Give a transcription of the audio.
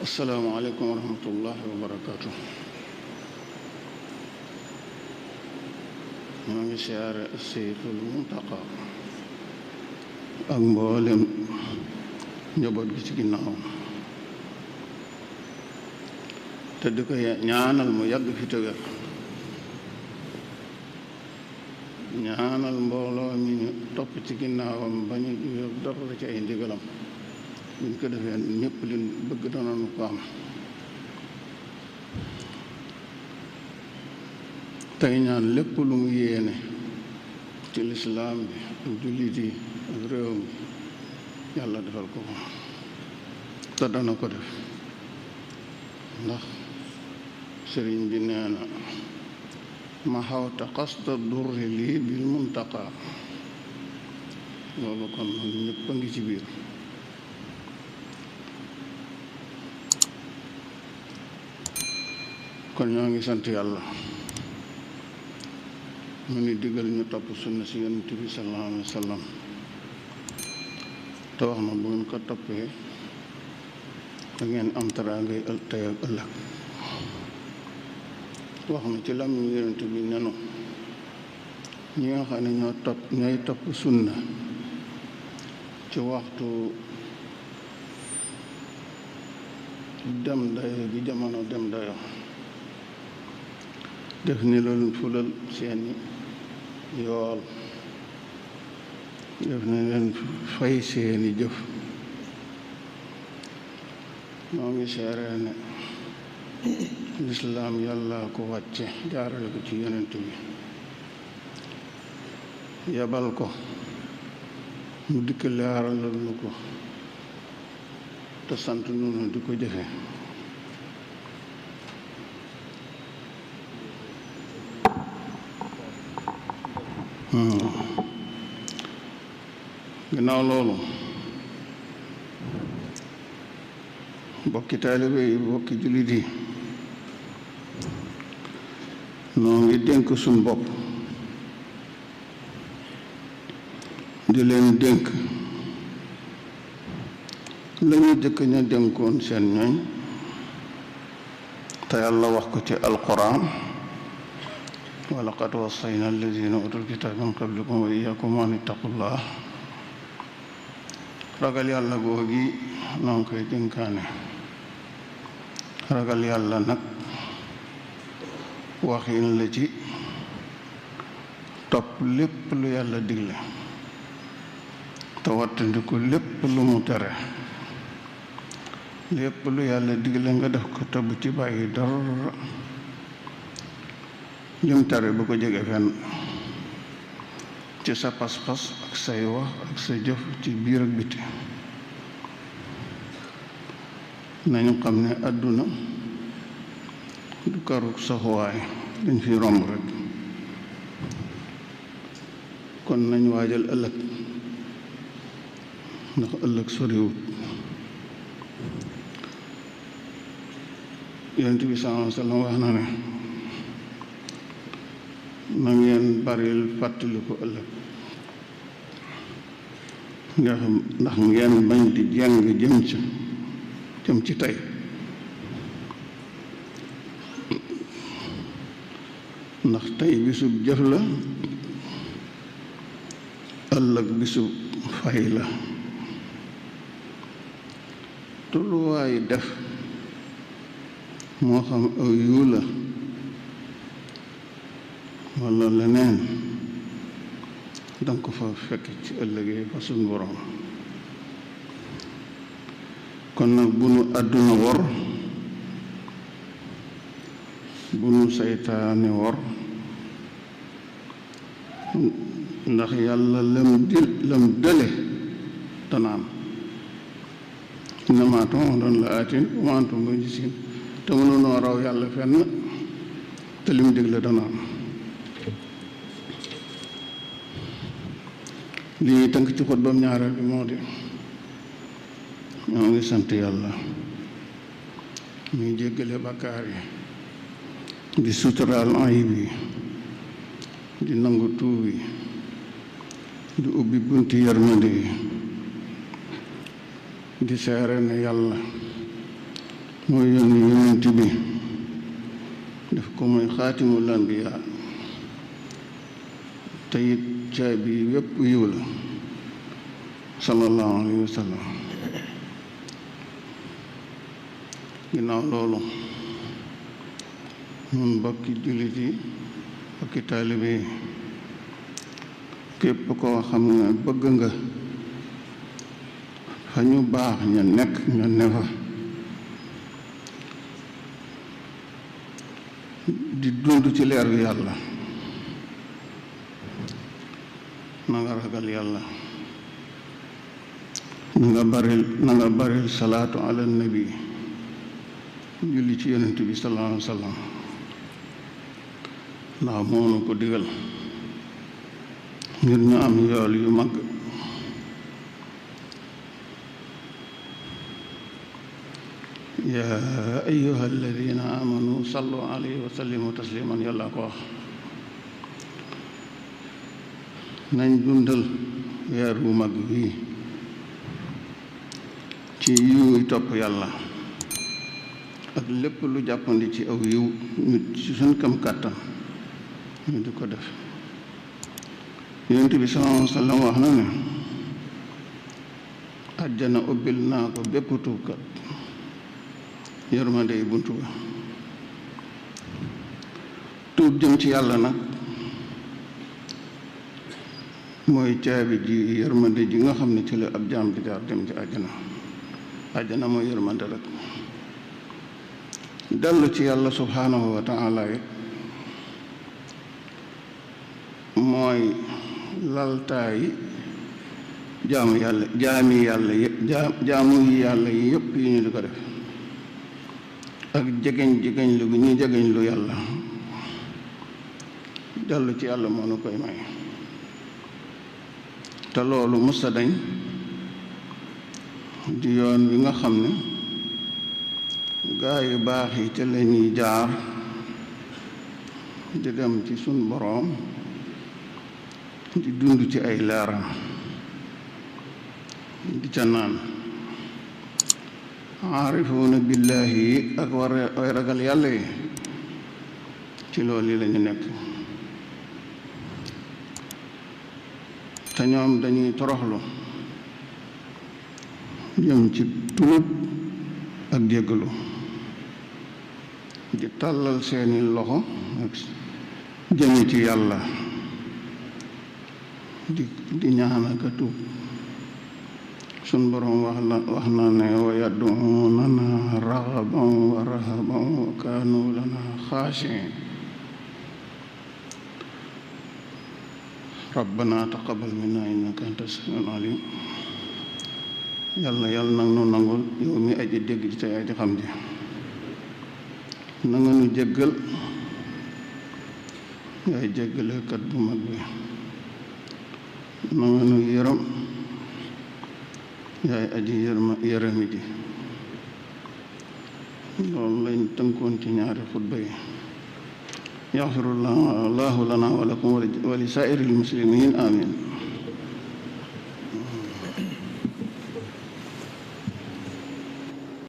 asalaamaaleykum wa rahmatullahi wa barakaatu. ñoo ngi siyaare Seydul Muntaqa ak mboolem njaboot gi ci ginnaawam te di ko ñaanal mu yàgg fi te wér. ñaanal mbooloo mi ñu topp ci ginnaawam ba ñu dara ci ay ndigalam. buñ ko defee ñëpp liñ bëgg danañu ko am. tey ñaan lépp lu mu yéene ci lislaam bi ak jullit yi ak réew mi yàlla defal ko ko te dana ko def ndax sëriñ bi nee na ma xawta xasta durri lii bil muntaqa loolu kon ñëpp a ngi ci biir. kon ñoo ngi sant yàlla mu ni digal ñu topp sunna si yonent bi sallallahu alayhi wa sallam te wax na bu ngeen ko toppee da ngeen am teraangay tey ak ëllëg. wax na ci lam yonent bi nenu ñi nga xam ne ñooy topp sunna ci waxtu dem dayo bi jamono dem dayo def ni loolu fulal seeni yool def ni leen fay seeni jëf. moo ngi seere ne lislaam yàlla ko wàcce jaarale ko ci yonent bi yabal ko mu dikk leeralal nu ko te sant nunu di ko jëfe. ginnaaw loolu bokki taalibe yi bokki jullit yi noo ngi dénk suñ bopp di leen dénk lañu jëkk ña dénkoon seen ñooñ te yàlla wax ko ci alquran wa laqad wassayna alladina utul kitaaba min qablikum wa iyyakum an ittaqullah. ragal yàlla googi noo ngi koy dénkaane. ragal yàlla nag waxin la ci topp lépp lu yàlla digle te wattandiku lépp lu mu tere. lépp lu yàlla digle nga def ko te bu ci bàyyi dara lim tere bu ko jege fenn ci sa pas-pas ak say wax ak sa jëf ci biir ak biti. nañu xam ne àdduna du karuk saxuwaay dañ fi romb rek. kon nañ waajal ëllëg ndax ëllëg soriwut. yonent bi sallallahu alayhi wa sallam wax na ne na ngeen baril fàttaliku ëllëg ndax ngeen bañ di jeng jëm ci tey. ndax tey bisub jëf la ëllëg bisub fay la. tolluwaayu def moo xam aw yiw la walla leneen danga ko fa fekk ci ëllëgee fa suñ borom. kon nag bu nu àdduna wor bu nu saytaane wor ndax yàlla lam dële tanaan innamaa tu'aduuna la aatin wa maa antum bi mu'jiziin. te mënunoo raw yàlla fenn te lim digle dana am. li ñuy tënk ci xutbam ñaareel bi moo di ñoo ngi sant yàlla muy jéggale bàkkaar yi di suturaal ayib yi di nangu tuub yi di ubbi bunti yërmande yi di seere ne yàlla mooy yónni yonent bi def ko muy xaatimul anbiyaa te it caabi wépp yiw la sallallahu alayhi wa sallam. ginnaaw loolu ñun bokki jullit yi bokki taalibe yi képp koo xam ne bëgg nga fa ñu baax ña nekk ña ne fa di dund ci leeru yàlla na nga ragal yàlla na nga baril salaatu ala nabi julli ci yonent bi sallallahu alayhi wa sallam ndax moonu ko digal ngir ñu am yool yu mag. yaa ayyuha alladina amanu sallu alayhi wa sallimu tasliman yàlla ko wax. nañ dundal weer wu mag bii ci yiw topp yàlla ak lépp lu jàppandi ci aw yiw ñu ci suñ kam kàttan ñu di ko def. yonent bi sallallahu alayhi wa sallam wax na ne àjjana ubbil naa ko bépp tuubkat yërmande yi buntu ba. tuub jëm ci yàlla nag mooy caabi ji yërmande ji nga xam ne ci la ab jaam di jaar dem ci àjjana. àjjana mooy yërmande rek. dellu ci yàlla subhaanahu wa taala it mooy laltaayi jaamu yàlla yi yëpp yi ñu di ko def ak jegeñ lu gu ñuy jegeñ lu yàlla. dellu ci yàlla moo nu koy may te loolu musta dañ di yoon wi nga xam ne gaa yu baax yi te la ñuy jaar di dem ci sun boroom di dund ci ay leeram di ca naan. aarifuuna billaahi yi ak way ragal yàlla yi ci loolu yi lañu nekk te ñoom dañuy toroxlu jëm ci tuub ak jéggalu di tàllal seeni loxo ak jëme ci yàlla di ñaan ak a tuub. sun boroom wax na ne wa yad'uunana raghaban wa rahaban wa kaanu lana xaashiin. rabbana taqabbal minna innaka anta samiul alim. yàlla nag nu nangul yow mi aji dégg ji tey aji xam ji. na nga nu jéggal yaay jéggalekat bu mag bi. na nga nu yërëm yaay aji yërëmi ji. loolu lañ tënkoon ci ñaari xutba yi. yaxfirullahu lana wa lakum wa li saa'iril muslimiin amiin.